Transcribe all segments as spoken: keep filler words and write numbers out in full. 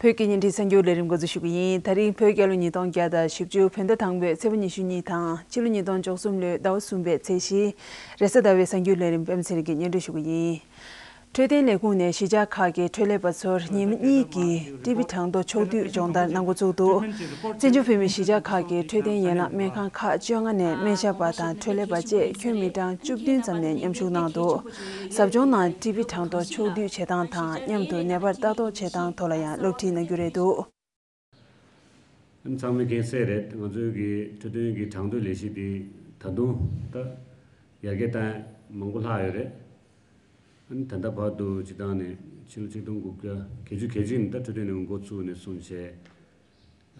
བོད་ཀྱི་བརྙན་འཕྲིན་གསར་འགྱུར་ལས་རིམ་འགོ་འཛུགས་ཞུ་གི་ཡིན། ད་རིང་བོད་རྒྱལ་ལོ་ཉིས་སྟོང་བརྒྱ་དང་བཞི་བཅུ་བོད་ཟླ་དང་པོའི་ཚེས་པ་ཉི་ཤུ་གཉིས་དང་ཕྱི་ལོ་ཉིས་སྟོང་བཅུ་གསུམ་ལོའི་ཟླ་བ་གསུམ་པའི་ཚེས་བཞི། རེས་གཟའ་ཟླ་བའི་གསར་འགྱུར་ལས་རིམ་པད་མ་ཚེ་རིང་གིས་སྙན་སྒྲོན་ཞུ་གི་ཡིན། འཕྲོད་བསྟེན་ལས་ཁུངས་ནས་གཞིས་ཆགས་ཁག་གི་འཕྲོད་ལས་པ་ཚོར་ཉིན་གཉིས་ཀྱི་ཊི་བི་གྲངས་ཐོ་ཕྱོགས་བསྡུས་སྦྱོང་བརྡར་གནང་འགོ་བཙུགས་འདུག། བཙན་བྱོལ་བོད་མིའི་གཞིས་ཆགས་ཁག་གི་འཕྲོད་བསྟེན་ཡན་ལག་སྨན་ཁང་ཁག་བཅོ་ལྔ་ནས་སྨན་ཞབས་པ་དང་འཕྲོད་ལས་པ་བཅས་ཁྱོན་མི་གྲངས་བཅུ་བདུན་ཙམ་ནས་མཉམ་ཞུགས་གནང་འདུག། ཟབ་སྦྱོང་ནང་ཊི་བི་གྲངས་ཐོ་ཕྱོགས་བསྡུས་བྱེད་སྟངས་དང་མཉམ་དུ་ནད་པར་ལྟ་རྟོག་བྱེད་སྟངས་ཐོག་ལ་ཡང་སློབ་ཁྲིད་གནང་རྒྱུ་རེད་འདུག། ཚང་མས་མཁྱེན་གསལ་རེད། ང་ཚོའི་གི་འཕྲོད་བསྟེན་གྱི་གྲངས་ཐོའི་ལས་གཞི་འདི་ད་དུང་ད་ཡར་རྒྱས་བཏང་མང་པོ་ལྷག་ཡོད་རེད། ཨ་ནི་ད་ལྟ་བར་དུ་སྤྱི་བཏང་ནས་ཕྱི་ལོ་ཆིག་སྟོང་དགུ་བརྒྱ་བརྒྱད་ཅུ་གྱ་གཅིག་ནས་ད་འཕྲོད་བསྟེན་ལས་ཁུངས་འགོ་བཙུགས་ནས་བཟུང་བྱས།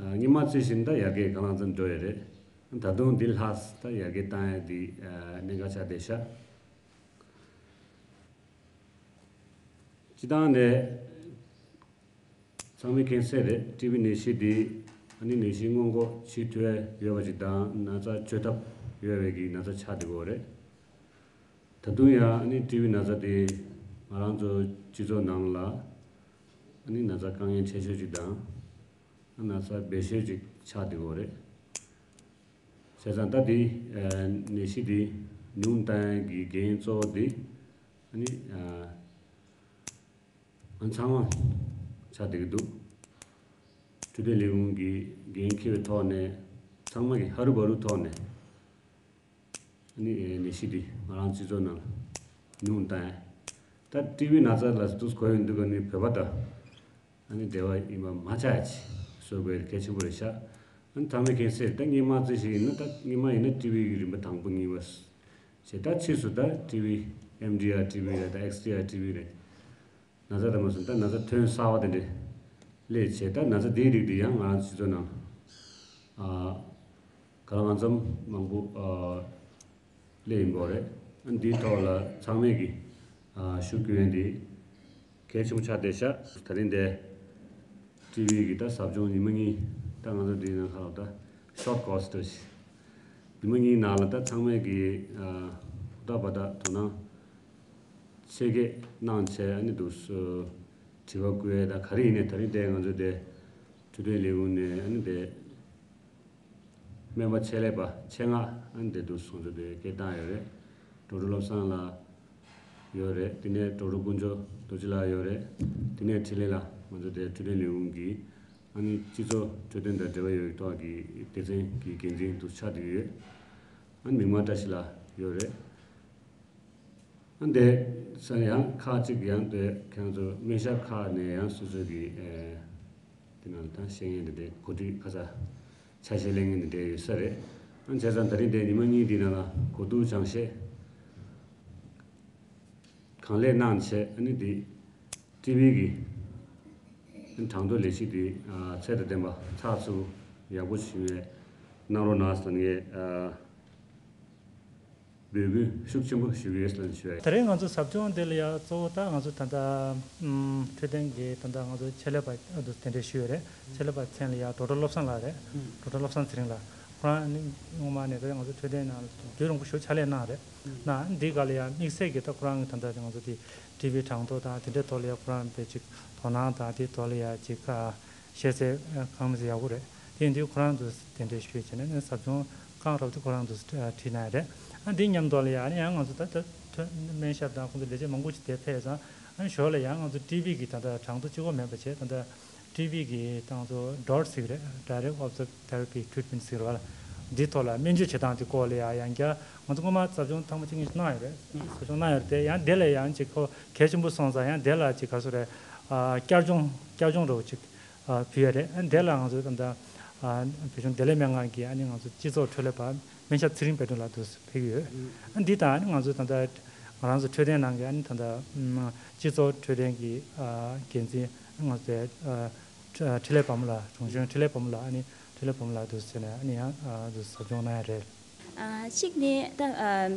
ཨ། སྔོན་མ་རྩིས་བཞིན་ད་ཡར་རྒྱས་གང་ལ་ཙམ་འགྲོ་ཡོད་རེད། ད་དུང་འདི་ལྷག་ད་ཡར་རྒྱས་བཏང་ཡ་འདི་ཨ་གནད་འགག་ཆགས་བསྡད་ཤག། སྤྱི་བཏང་ནས་ཚང་མས་མཁྱེན་གསལ་རེད། ཊི་བི་ནད་གཞི་འདི་ཨ་ནི་ནད་གཞི་སྔོན་འགོག་བྱེད་ཐུབ་ཡ་ཡོད་པ་ཅིག་དང་ན་ཚ་བཅོས་ཐབས་ཡོད་པའི་གི་ན་ཚ་ཆགས་བསྡད་ཡོད་རེད། ད་དུང་ཡང་ཨ་ནི་ཊི་བི་ན་ཚ་དེ་ང་རང་ཚོ་སྤྱི་ཚོགས་ནང་ལ་ཨ་ནི་ན་ཚ་དཀའ་ངལ་ཆེ་ཤོས་ཅིག་དང་ན་ཚ་སྦས་ཤོས་ཅིག་ཆགས་བསྡད་ཡོད་རེད། བྱས་ཙང་ད་དེ་ནད་གཞི་དེ་ཉུང་བཏང་གི་འགན་གཙོ་བོ་དེ་ཨ་ནི་ང་ཚང་མ་ཆགས་བསྡད་ཀྱི་འདུག། འཕྲོད་བསྟེན་ལས་ཁུངས་ཀྱི་འགན་འཁྱེར་བའི་ཐོག་ནས་ཚང་མ་གི་ཧ་རུ་བ་རུ་ཐོག་ནས། ཨ་ནི་ནད་གཞི་འདི་ང་རང་སྤྱི་ཚོགས་ནང་ཉུང་བཏང་ཡ། ད་ཊི་བི་ན་ཚ་ལ་དུས་གོ་ཡོང་དུས་ཀ་ནི་བོད་པ་དང་ཨ་ནི་འབྲེལ་བ་ཡིན་པ་མ་ཆགས་ཡ་ཅིག་བཟོ་དགོས་གལ་ཆེན་པོ་རེད་ཤག། ཨ་ནི་ཚང་མས་མཁྱེན་གསལ་ད་སྔོན་མ་རྩིས་ཞིག་ཡིན་ན་ད་སྔོན་མ་ཡིན་ན་ཊི་བི་གི་རིམ་པ་དང་པོ་གཉིས་པ་བྱས། ད་ཕྱིས་སུ་ད་ཊི་བི་ཨེམ་ཌི་ཨར་ཊི་བི་རེད། ད་ཨེགས་ཌི་ཨར་ཊི་བི་རེད། ན་ཚ་དེ་མ་སོང་ད་ན་ཚ་ཐོན་གསར་བ་དེ་འདྲས་སླེབས་བྱས། ད་ན་ཚ་དེའི་རིགས་དེ་ཡང་ང་རང་ཚོ་སྤྱི་ཚོགས་ནང་ཨ་ག་ལ་གང་འཚམ་མང་པོ་ཨ་སླེབས་ཡོང་གི་ཡོད་རེད། ཨ་འདིའི་ཐོག་ལ་ཚང་མས་ཀྱི་ཨ་ཤུགས་རྒྱག་ཡ་འདི་གལ་ཆེན་པོ་ཆགས་བསྡད་ཤག། ད་རིང་འདི་ཊི་བི་གི་ད་ཟབ་སྦྱོང་ཉི་མ་གཉིས། ད་ང་ཚོ་འདིའི་ནང་ཁ་ལ་ད་ཤོཊ་ཀོར་སི་འདྲ་ཞིག་ཉི་མ་གཉིས་ནང་ལ་ད་ཚང་མས་ཀྱི་ཨ་ཧུར་ཐག་འབད་ཐག་དོ་སྣང་ཆེ་གེ་གནང་བྱས། ཨ་ནི་འདུག་སེ་དྲི་བ་བཀོད་ཡས་ད་ག་རེ་ཡིན་ནའི་ད་རིང་དེ་ང་ཚོ་དེ་འཕྲོད་བསྟེན་ལས་ཁུངས་ནས་ཨ་ནི་དེ་སྨན་པ་ཆེད་ལས་པ་ཆེད་མངགས་ཨ་ནི་དེ་འདུག་སེ་ང་ཚོ་དེ་སྐད་བཏང་ཡོད་རེད། ཌོག་ཊར་བློ་བཟང་ལགས་ཡོད་རེད། དེ་ནས་ཌོག་ཊར་དཀོན་མཆོག་རྡོ་རྗེ་ལགས་ཡོད་རེད། དེ་ནས་འཕྲིན་ལས་ལགས། ང་ཚོ་དེ་འཕྲོད་བསྟེན་ལས་ཁུངས་ཀྱི་ཨ་ནི་སྤྱི་ཚོགས་འཕྲོད་བསྟེན་དང་འབྲེལ་བ་ཡོད་པའི་ཐོག་གི་སྡེ་ཚན་གྱི་འགན་འཛིན་འདུག་སེ་ཆགས་བསྡད་ཡོད། ཨ་ནི་མིག་དམར་བཀྲ་ཤིས་ལགས་ཡོད་རེད། ཨ་འདི་ས་ཡང་ཁག་ཅིག་ཡང་དེ་ཁྱེད་ཚོ་སྨན་ཞབས་ཁག་ནས་ཡང་སོ་སོ་གི་ཨེ་དེ་ནང་ད་བཤད་མཁན་དེ་འདྲའི་གོ་སྒྲིག་ཁ་ཚ་ཆ་ཤས་ལེན་མཁན་དེ་འདྲ་ཡོད་ས་རེད། ཨ་བྱས་ཙང་ད་རིང་དེ་ཉི་མ་གཉིས་དེ་ནང་ལ་གོ་བསྡུར་སྦྱང་བཤད་གང་ལེགས་གནང་བྱས། ཨ་ནི་དེ་ཊི་བི་གི་གྲངས་ཐོ་ལས་གཞི་དེ་ཨ་ཚད་དང་ལྡན་པ་ཚགས་ཚུད་ཡག་པོ་ཞིག་གནང་རོགས་གནང་ཟེར་ངས་ཨ། འབོད་སྐུལ་ཤུགས་ཆེན་པོ་ཞུ་གི་ཡོད་ལབ་ཞུ་ཡ། དེ་རིང་ང་ཚོ་ཟབ་སྦྱོང་འདི་ལ་ཡ་གཙོ་བོ་ད་ང་ཚོ་ད་ལྟ་ཨམ་འཕྲོད་བསྟེན་གྱི་ད་ལྟ་ང་ཚོ་ཆེད་ལས་པ་ཨ་དུ་དེ་འདྲས་ཞུས་ཡོད་རེད། ཆེད་ལས་པ་མཚན་ལ་ཡ་ཌོག་ཊར་བློ་བཟང་ལགས་རེད། ཌོག་ཊར་བློ་བཟང་ཚེ་རིང་ལགས། ཁོ་རང་ནི་སྔོན་མ་ནས་ད་ང་ཚོ་འཕྲོད་བསྟེན་ནང་ལ་རྒྱུན་རིང་པོ་ཞིག་ཕྱག་ལས་གནང་རེད། ན་འདི་ག་ལ་ཡ་དམིགས་བསལ་གྱི་ད་ཁོ་རང་གི་ད་ལྟ་ང་ཚོ་དེ་ཊི་བི་གྲངས་ཐོ་དང་དེ་འདྲའི་ཐོག་ལ་ཡ་ཁོ་རང་དཔེ་ཅིག་དོ་སྣང་དང་དེའི་ཐོག་ལ་ཡ་ཅིག་ཨ། ཤེས་ཚད་གང་མི་ཚད་ཡག་པོ་རེད། དེ་ཡིན་དུས་ཁོ་རང་ཚོ་དེ་འདྲའི་ཞུས་བྱས་ནས་ནི་ཟབ་སྦྱོང་གང་རག་དུས་ཁོ་རང་ཚོ་ཁྲིད་གནང་ཡ་རེད། ཨ་འདི་མཉམ་དུ་ལ་ཡང་ཨ་ནི་ཡང་ང་ཚོ་ད་ད་ཐོན་སྨན་ཞབས་དང་ཁོང་ཚོ་ལས་བྱེད་མང་པོ་ཞིག་དེ་ཕེབས་ཙང་། ཨ་ནི་ཞོར་ལ་ཡང་ང་ཚོ་ཊི་བི་གི་ད་ལྟ་གྲངས་ཐོ་གཅིག་པོ་མིན་པ་བྱས། ད་ལྟ་ཊི་བི་གི་ད་ང་ཚོ་ཌོཊ་ཟེར་གི་རེད། Direct Ophthalmic Therapy Treatment ཟེར་གི་རེད་བ་ལ། འདིའི་ཐོག་ལ་སྨན་བཅོས་བྱེད་སྟངས་དེ་སྐོར་ལ་ཡང་ཡང་བསྐྱར་ང་ཚོ་སྔོན་མ་ཟབ་སྦྱོང་ཐེངས་མ་གཅིག་གཉིས་ཤིག་གནང་ཡོད་རེད། ཟབ་སྦྱོང་གནང་ཡོད་རེད་དེ། ཡང་དེ་ལ་ཡང་ཅིག་ཁོ་གལ་ཆེན་པོ་སོང་ཙང་ཡང་དེ་ལ་ཅིག་ག་རེ་ཟེར་རེད། ཨ་བསྐྱར་སྦྱོང་བསྐྱར་སྦྱོང་འདྲ་བོ་ཅིག་ཨ་ཕུལ་ཡ་རེད། ཨ་དེ་ལ་ང་ཚོ་ད་ལྟ་ཨ་བོད་གཞུང་བདེ་ལེགས་སྨན་ཁང་གི་ཨ་ནི་ང་ཚོ་སྤྱི་ཚོགས་འཕྲོད་ལས་པ་སྨན་ཞབས་ཚེ་རིང་དཔལ་སྒྲོན་ལགས་འདུག་སེ་ཕེབས་ཀྱི་ཡོད། ཨ་འདི་དང་ཨ་ནི་ང་ཚོ་ད་ལྟ་ང་རང་ཚོ་འཕྲོད་བསྟེན་ནང་གི་ཨ་ནི་ད་ལྟ་སྤྱི་ཚོགས་འཕྲོད་བསྟེན་གྱི་ཨ་འགན་འཛིན་ང་ཚོའི་ཨ་འཕྲིན་ལས་བ་མོ་ལགས། དྲུང་གཞོན་འཕྲིན་ལས་བ་མོ་ལགས། ཨ་ནི་འཕྲིན་ལས་བ་མོ་ལགས་འདུག་སེ་ནས་ཨ་ནི་ཡང་ཨ་འདུག་སེ་ཟབ་སྦྱོང་གནང་ཡ་རེད། ཨ་གཅིག་ནི་ད་ཨ་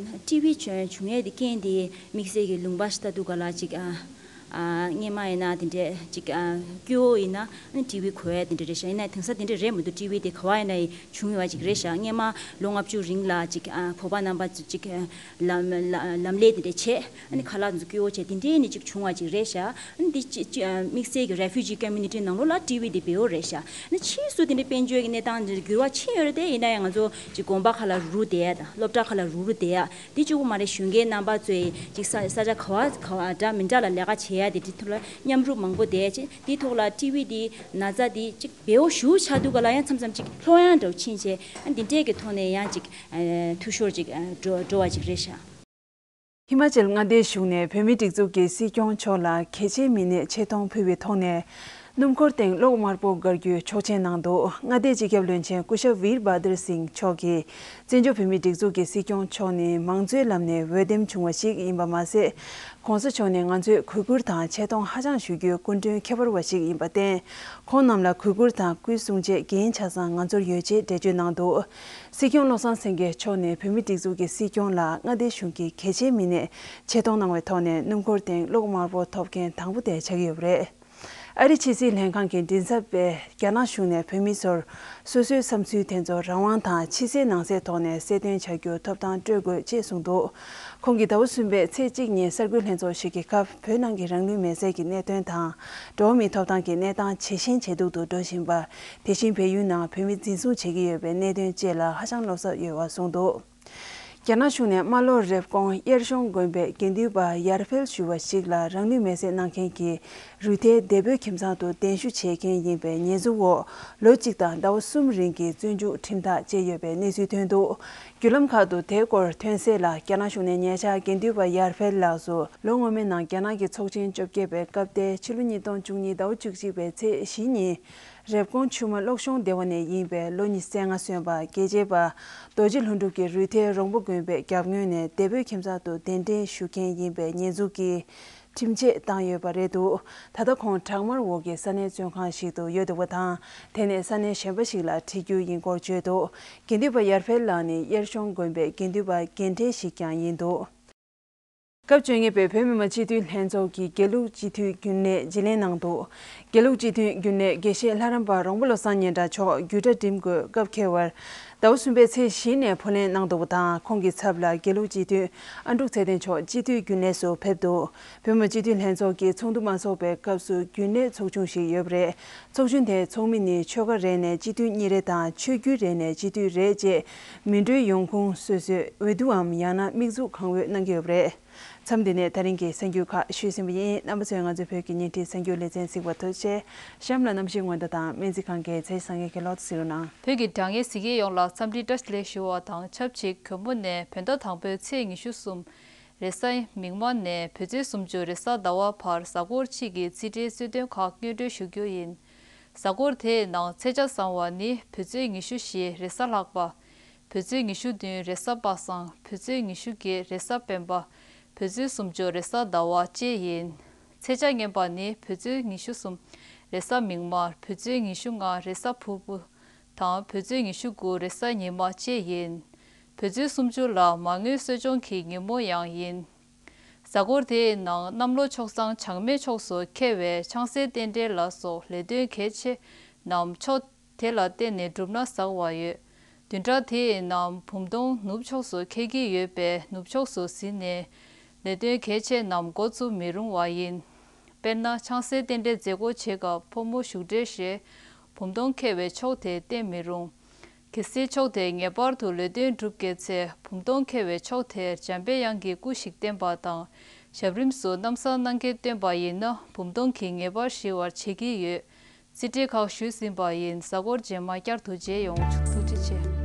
ཊི་བི་བྱུང་བྱུང་ཡས་དེ་རྐྱེན་དེ་དམིགས་བསལ་གྱི་ལུང་པ་ཞིག་ལྟ་འདུག་ག་ལ་ཅིག་ཨ་ ཨ་སྔས་མ་ཡིན་ན་དེ་འདྲས་ཅིག་ཨ་སྐྱོ་བོ་ཡིན་ན་ཨ་ནི་ཊི་བི་གོ་ཡ་དེ་འདྲས་རེད་ཤག་ཡིན་ན་དེང་སང་དེ་འདྲས་རེད་མི་འདུག་ཊི་བི་དེ་ག་བ་ཡིན་ན་ཡི་བྱུང་ཡོད་པ་ཅིག་རེད་ཤག་སྔས་མ་ལོ་ལྔ་བཅུ་རིང་ལ་ཅིག་ཨ་བོད་པ་རྣམ་པ་ཚོ་ཅིག་ཨ་ལམ་ལམ་ལམ་ལས་དེ་འདྲས་བྱས། ཨ་ནི་ཁ་ལག་འཛུགས་སྐྱོ་བྱས་དེ་འདྲའི་ནི་ཅིག་བྱུང་བ་ཅིག་རེད་ཤག་ཨ་ནི་འདི་ཅི་ཅི་ཨ་དམིགས་བསལ་གྱི་རེ་ཕུ་ཇི་ཀོ་མུ་ནི་ཊི་ནང་ལོགས་ལ་ཊི་བི་འདི་བེའོ་རེད་ཤག་ཨ་ནི་ཕྱིས་སུ་དེ་འདྲའི་དཔལ་འབྱོར་གྱི་གནས་སྟངས་འདི་འགྱུར་བ་ཕྱིན་ཡོད་རེད་དེ། ཡིན་ན་ཡང་ང་ཚོ་ཅིག་དགོན་པ་ཁག་ལ་རུག་རུག་བསྡད་ཡ་དང་སློབ་གྲྭ་ཁག་ལ་རུག་རུག་བསྡད་ཡ་དེ་གཅིག་པོ་མ་རེད། གཞོན་སྐྱེས་རྣམ་པ་ཚོས་ཅིག་ས་ས་ཆ་ག་བ་ག་བ་འདྲ་མི་འདྲ་ལ་ལས་ཀ་བྱེད་ཡ་དེ་དེ་ཐོག་ལ་མཉམ་རུབ་མང་པོ་བསྡད་ཅིག་དེ་ཐོག་ལ་ཊི་བི་དེ་ན་ཚ་དེ་ཅིག་བེའོ་ཞུ་ཆགས་དུས་ག་ལ་ཡང་མཚམས་མཚམས་ཅིག་ལྷོད་ཡངས་འདྲ་བོ་ཕྱིན་བྱས། ཨ་འདི་འདྲས་ཀྱི་ཐོག་ནས་ཡང་ཅིག་ཨ་འཐུས་ཤོར་ཅིག་ཨ་འགྲོ་འགྲོ་བ་ཅིག་རེད་ཤག་ཧི་མ་ཅལ་མངའ་སྡེའི་གཞུང་ནས་བོད་མིའི་སྒྲིག་འཛུགས་ཀྱི་སྲིད་སྐྱོང་མཆོག་ལ་གལ་ཆེའི་མི་སྣས་ཆེ་མཐོང་ཕུལ་བའི་ཐོག་ནས། སྣུམ་འཁོར་སྟེང་གློག་དམར་པོ་བཀར་རྒྱུའི་ཆོག་མཆན་གནང་འདུག་མངའ་སྡེའི་སྤྱི་ཁྱབ་བློན་ཆེན་སྐུ་ཞབས་ཝིར་བྷ་དར་སིང་མཆོག་གིས། བཙན་བྱོལ་བོད་མིའི་སྒྲིག་འཛུགས་ཀྱི་སྲིད་སྐྱོང་མཆོག་ནི་མང་གཙོའི་ལམ་ནས་འོས་འདེམས་བྱུང་བ་ཞིག་ཡིན་པ་མ་ཟད། ྋགོང་ས་མཆོག་ནས་ང་ཚོས་གུས་བཀུར་དང་ཆེ་མཐོང་ཧ་ཅང་ཞུ་རྒྱུའི་སྐུ་མགྲོན་ཁྱད་པར་བ་ཞིག་ཡིན་པར་བརྟེན། ཁོང་རྣམས་ལ་གུས་བཀུར་དང་སྐུའི་གསུང་བྱེད་འགན་ཆ་ཚང་ང་ཚོར་ཡོད་ཅེས་འགྲེལ་བརྗོད་གནང་འདུག་སྲིད་སྐྱོང་བློ་བཟང་སེང་གེ་མཆོག་ནས་བོད་མིའི་སྒྲིག་འཛུགས་ཀྱི་སྲིད་སྐྱོང་ལ་མངའ་སྡེའི་གཞུང་གི་གལ་ཆེའི་མི་སྣས་ཆེ་མཐོང་གནང་བའི་ཐོག་ནས། སྣུམ་འཁོར་སྟེང་གློག་དམར་པོ་ཐོབ་མཁན་དང་པོ་དེ་ཆགས་ཀྱི་ཡོད་པ་རེད། ཨ་རིའི་ཕྱི་སྲིད་ལྷན་ཁང་གི་མགྲིན་ཚབ་པས་རྒྱ་ནག་གཞུང་ནས་བོད་མི་ཚོར་སོ་སོའི་བསམ་ཚུལ་དེ་ཚོ་རང་དབང་དང་ཕྱི་གསལ་ནང་གསལ་ཐོག་ནས་གསལ་སྟོན་བྱ་རྒྱུར་ཐོབ་ཐང་སྤྲོད་དགོས་ཅེས་གསུངས་འདུག་ཁོང་གིས་ཟླ་བ་གསུམ་པའི་ཚེས་གཅིག་ཉིན་གསར་འགོད་ལྷན་ཚོགས་ཤིག་གི་སྐབས། བོད་ནང་གི་རང་ལུས་མེར་སྲེག་གི་གནད་དོན་དང་། འགྲོ་བ་མིའི་ཐོབ་ཐང་གི་གནས་སྟངས་ཇེ་ཞན་ཇེ་སྡུག་ཏུ་འགྲོ་བཞིན་པ། དེ་བཞིན་བལ་ཡུལ་ནང་བོད་མི་འཛིན་བཟུང་བྱེད་ཀྱི་ཡོད་པའི་གནད་དོན་བཅས་ལ་ཧ་ཅང་བློ་འཚབ་ཡོད་པ་གསུངས་འདུག་རྒྱ་ནག་གཞུང་ནས་རྨ་ལྷོ་རེབ་གོང་གཡེར་གཤོང་དགོན་པའི་དགེ་འདུན་པ་ཡར་འཕེལ་ཞུ་བ་ཞིག་ལ་རང་ལུས་མེར་སྲེག་གནང་མཁན་གྱི་རུས་ཐལ་འདས་པོའི་ཁྱིམ་ཚང་དུ་གདན་ཞུ་བྱེད་མཁན་ཡིན་པའི་ཉེས་འཛུགས་འོག་ལོ་གཅིག་དང་ཟླ་བ་གསུམ་རིང་གི་བཙོན་འཇུག་ཁྲིམས་ཐག་བཅད་ཡོད་པའི་གནས་ཚུལ་ཐོན་འདུག་བརྒྱུད་ལམ་ཁག་ཏུ་དེའི་སྐོར་ཐོན་གསལ་ལ། རྒྱ་ནག་གཞུང་ནས་ཉེ་ཆར་དགེ་འདུན་པ་ཡར་འཕེལ་ལགས་སུ་ལོ་སྔོན་མའི་ནང་རྒྱ་ནག་གི་ཚོགས་ཆེན་བཅོ་བརྒྱད་པའི་སྐབས་ཏེ་ཕྱི་ལོ་ཉིས་སྟོང་བཅུ་གཉིས་ཟླ་བ་བཅུ་གཅིག་པའི་ཚེས་བཞི་ཉིན། རེབ་གོང་ཆུ་དམའ་གློག་གཤོང་སྡེ་བ་ནས་ཡིན་པའི་ལོ་ཉི་ཤུ་རྩ་ལྔ་སོན་པ་རྒྱལ་གཅེས་པ་རྡོ་རྗེ་ལྷུན་གྲུབ་ཀྱི་རུས་ཐལ་རོང་པོ་དགོན་པའི་རྒྱབ་ངོས་ནས་འདས་པོའི་ཁྱིམ་ཚང་དུ་གདན་འདྲེན་ཞུ་མཁན་ཡིན་པའི་ཉེས་འཛུགས་ཀྱིས་ཁྲིམས་ཆད་བཏང་ཡོད་པ་རེད་འདུག་ད་ལྟ་ཁོང་བྲག་དམར་འོག་གི་ས་གནས་བཙོན་ཁང་ཞིག་ཏུ་ཡོད་འདུག་པ་དང་། དེ་ནས་ས་གནས་གཞན་པ་ཞིག་ལ་ཁྲིད་རྒྱུ་ཡིན་སྐོར་བརྗོད་འདུག་དགེ་འདུན་པ་ཡར་འཕེལ་ལགས་ནི་གཡེར་གཤོང་དགོན་པའི་དགེ་འདུན་པ་རྒན་གྲས་ཤིག་ཀྱང་ཡིན་འདུག་སྐབས་བཅོ་ལྔ་པའི་བོད་མི་མང་སྤྱི་འཐུས་ལྷན་ཚོགས་ཀྱི་དགེ་ལུགས་སྤྱི་འཐུས་རྒྱུན་ལས་བརྗེ་ལེན་གནང་འདུག་དགེ་ལུགས་སྤྱི་འཐུས་རྒྱུན་ལས་དགེ་བཤེས་ལྷ་རམས་པ་རོང་པོ་བློ་བཟང་སྙན་གྲགས་མཆོག་རྒྱུད་གྲྭ་འགྲིམ་དགོས་སྐབས་འཁེལ་བར། ཟླ་བ་གསུམ་པའི་ཚེས་བཞི་ནས་ཕབ་ལེན་གནང་འདུག་པ་དང་། ཁོང་གི་ཚབ་ལ་དགེ་ལུགས་སྤྱི་འཐུས་ཨ་འབྲུག་ཚེ་བརྟན་མཆོག་སྤྱི་འཐུས་རྒྱུན་ལས་སུ་ཕེབས་འདུག་བོད་མི་མང་སྤྱི་འཐུས་ལྷན་ཚོགས་ཀྱི་ཚོགས་འདུ་མ་ཚོགས་པའི་སྐབས་སུ་རྒྱུན་ལས་ཚོགས་ཆུང་ཞིག་ཡོད་པ་རེད། ཚོགས་ཆུང་དེའི་ཚོགས་མི་ནི་ཆོལ་ཁ་རེ་ནས་སྤྱི་འཐུས་གཉིས་རེ་དང་ཆོས་བརྒྱུད་རེ་ནས་སྤྱི་འཐུས་རེ་བཅས་མི་འགྲོའི་ཡོང་ཁུངས་སོ་སོས་འོས་བསྡུའམ་ཡང་ན་དམིགས་འཛུགས་གང་འོས་གནང་གི་ཡོད་པ་རེད། མཚམས་འདི་ནས་ད་རིང་གི་གསར་འགྱུར་ཁག་ཞུས་ཟིན་པ་ཡིན། རྣམ་པ་ཚོས་ང་ཚོའི་བོད་ཀྱི་བརྙན་འཕྲིན་གསར་འགྱུར་ལེ་ཚན་གཟིགས་པར་ཐུགས་རྗེ་ཆེ། གཤམ་ལ་གནམ་གཤིས་སྔོན་བརྡ་དང་སྨན་རྩིས་ཁང་གི་ཚེས་བཟང་ངན་གྱི་ལོ་ཚིགས་རུ་ནང་། བོད་ཀྱི་དྲ་བརྙན་གཟིགས་མཁན་ཡོངས་ལ་འཚམས་འདྲི་བཀྲ་ཤིས་བདེ་ལེགས་ཞུ་བ་དང་ཆབས་ཅིག་གྱོན་པོ་ནས་བོད་ཟླ་དང་པོའི་ཚེས་ཉི་ཤུ་གསུམ། རེས་གཟའ་མིག་དམར་ནས་བོད་ཚེས་སུམ་ཅུ་རེས་གཟའ་ཟླ་བ་བར་གཟའ་འཁོར་གཅིག་གི་རྩིས་འབྲས་གསལ་སྟོན་ཁག་སྙན་སྒྲོན་ཞུ་རྒྱུ་ཡིན། གཟའ་འཁོར་དེའི་ནང་ཚེས་ཆ་བཟང་བ་ནི་བོད་ཚེས་ཉི་ཤུ་བཞི་རེས་གཟའ་ལྷག་པ། བོད་ཚེས་ཉི་ཤུ་བདུན་རེས་གཟའ་པ་སངས། བོད་ཚེས་ཉི་ཤུ་བརྒྱད་རེས་གཟའ་སྤེན་པ། བོད་ཚེས་སུམ་ཅུ་རེས་གཟའ་ཟླ་བ་བཅས་ཡིན། ཚེས་ཆ་ངན་པ་ནི་བོད་ཚེས་ཉི་ཤུ་གསུམ་རེས་གཟའ་མིག་དམར། བོད་ཚེས་ཉི་ཤུ་ལྔ་རེས་གཟའ་ཕུར་བུ། དང་བོད་ཚེས་ཉི་ཤུ་དགུ་རེས་གཟའ་ཉི་མ་བཅས་ཡིན། བོད་ཚེས་སུམ་ཅུ་ལ་མ་དངུལ་གསོ་སྦྱོང་གི་ཉིན་མོ་ཡང་ཡིན། གཟའ་འཁོར་དེའི་ནང་གནམ་ལོ་ཆོག་ཚང་བྱང་སྨད་ཕྱོགས་སུ་འཁེལ་བའི་ཆང་སའི་རྟེན་འབྲེལ་ལ་སོགས་ལས་དོན་གལ་ཆེ་རྣམས་ཕྱོགས་དེ་ལ་བརྟེན་ནས་བསྒྲུབས་ན་བཟང་བ་ཡོད། བདུན་ཕྲག་དེའི་ནང་བུམ་སྟོང་ནུབ་ཕྱོགས་སུ་འཁེལ་གྱི་ཡོད་པས་ནུབ་ཕྱོགས་སུ་ཟིན་ནས་ལས་དོན་གལ་ཆེ་རྣམས་འགོ་བཙུགས་མི་རུང་བ་ཡིན། དཔེར་ན་ཆང་སའི་རྟེན་འབྲེལ་མཛད་སྒོ་བྱེད་སྐབས་ཕོ་མོ་བཞུགས་གྲལ་ཞེས་བུམ་སྟོང་འཁེལ་བའི་ཕྱོགས་དེ་བསྟན་མི་རུང་། གལ་སྲིད་ཕྱོགས་དེ་ངེས་པར་དུ་ལས་དོན་སྒྲུབ་དགོས་ཚེ་བུམ་སྟོང་འཁེལ་བའི་ཕྱོགས་དེར་འཇམ་པའི་དབྱངས་ཀྱི་སྐུ་ཞིག་བསྟན་པ་དང་ཞབས་རིམ་སུ་གནམ་ས་སྣང་གས་སྟོན་པ་ཡིན་ན་བུམ་སྟོང་གིས་ངེས་པར་ཞི་བར་བྱེད་ཀྱི་ཡོད། རྩིས་འབྲས་ཁག་ཞུས་ཟིན་པ་ཡིན། གཟའ་འཁོར་རྗེས་མ་བསྐྱར་དུ་མཇལ་ཡོང་། ཐུགས་རྗེ་ཆེ།